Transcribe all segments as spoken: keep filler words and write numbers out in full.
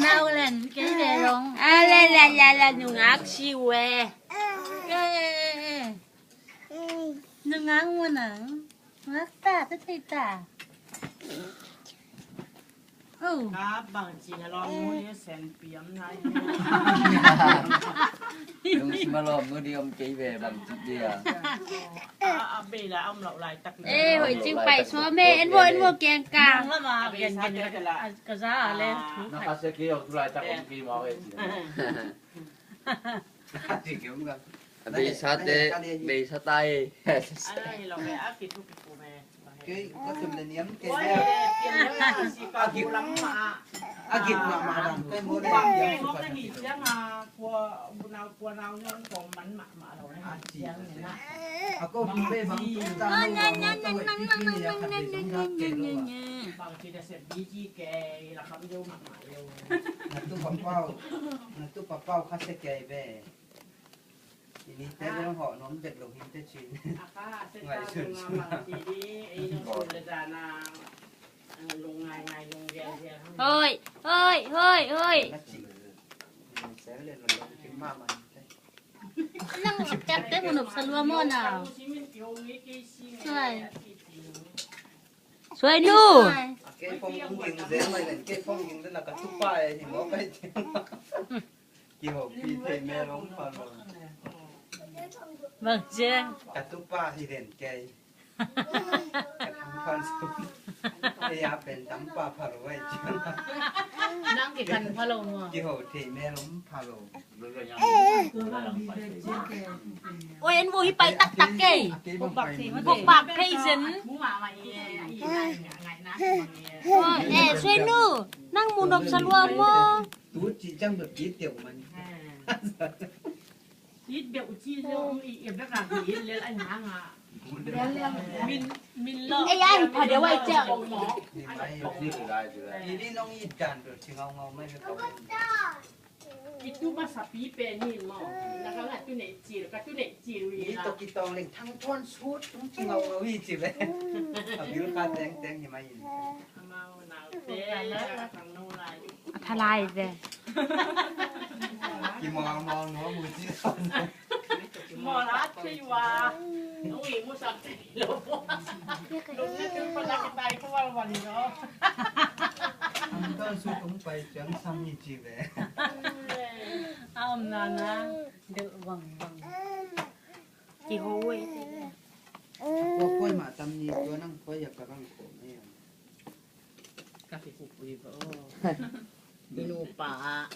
Nau len kei ve long. A la la la la, nungak si ve. Nungak mu nang. Nungak ta, ta thei ta. Oh. Ka bang ci na long mu ni sen piam nai. Lung si ma lom mu di om kei ve bang ci dia. A, a bei la om lo lai tak. Eh, hoi cing pai so me, en vo, en vo kiang ka. Nung la ma, a bei sa te la. Ka za le. Na ka se ki o tu lai tak om ki ma ve ci. A ci ki om ka. A bei sa te, bei sa tai. A lo me a ki tu ki ku me. Kei ka tum le niam kei le. A git lam ma. A git ma ma dang kei mo le. Bang kei ngok na hi siang a, kua bu nau kua nau nyong ko man ma ma lo na hi siang ni na. A ko bu be bang tu ta lo ma ta we pi pi ni ya ka be song da kei lo ma. Bang ti da se bi ji kei la kam yo ma ma yo. Na tu pa pau, na tu pa pau ka se kei be. Ini te bang ho nom bet lo hin te chin. Ngai sun sun. Hoi, hoi, hoi, hoi. Nang kat te mun op salua mo na. Suai. Suai nu. Suai. Ke phong ung ging zel mai len, ke phong ging zel la ka tupa e hi mo kai. Kiho pi thei me long pha lo. Bang cia. Ka tupa hi den kei. Ka thang pha lo. Ei a pen tam pa pha lo ai cia. Nang ki kan pha lo mo. Kiho thei me long pha lo. Oi, en vo hi pai tak tak kei. Bok bak thei zen. Oi, eh, suai nu. Nang mu nop salua mo. Tu ci cang bek kit deuh man. Kit deuh ci deuh i bek a kit lel a nang a. Min, min lo. Ei ai pha deuh ai ciang. Ni mai. Ni nong i dan bek ci ngau ngau mai bek. I tu masa pi pen hi maw. Na ka ngat tu neih cil, ka tu neih cil wi la. Ni to kitawng leng thang thuan sut tung ci ngau ngau hi ci ve. A bil ka teng teng hi mai in. A thalai ve. Ki mawng mawng no mu ci. Mawng la thei wa. Ui, mu sak thei lo. Lung ne tu pa la ki tai ko wal wal lo. Ang ton su tung pai ciang sam ni ci ve. A om na na. Deuh vang vang. Kiho ve. Ko koi ma tam ni tua nang koi ya ka bang ko ne. Ka kipupui ba aw. I nupa ah,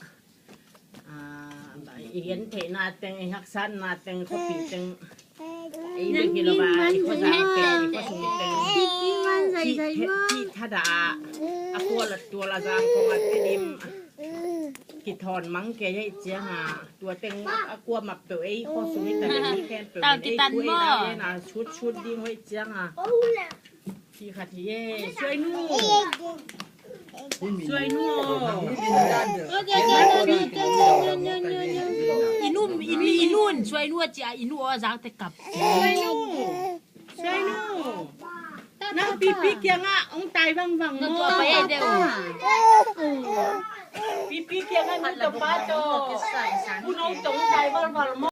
ah, i gentheihna teng, i haksatna teng, khuapi teng. Ei bek hi lo ba, i khuazang teng, i khuasung teng. Thih, thih thadah ah, a kual a tual a zang kong a tedim. Kithawn mang kei hei ciang a, tua teng a kua map peuh ei khuasung i tadem mi khempeuh. Tau ei kitan khu ei maw? Lau len a sut sut ding hei ciang a. Hi khat hi e, suai nu. Suai nu aw. I nu, i nu, i nu, suai nu a ci a, i nu aw a zak te kap. Suai nu. Suai nu. Nang pipi kiangah ong tai vangvang maw? Pipi kiangah nu tapa tawh. Kun ong tong tai valval maw?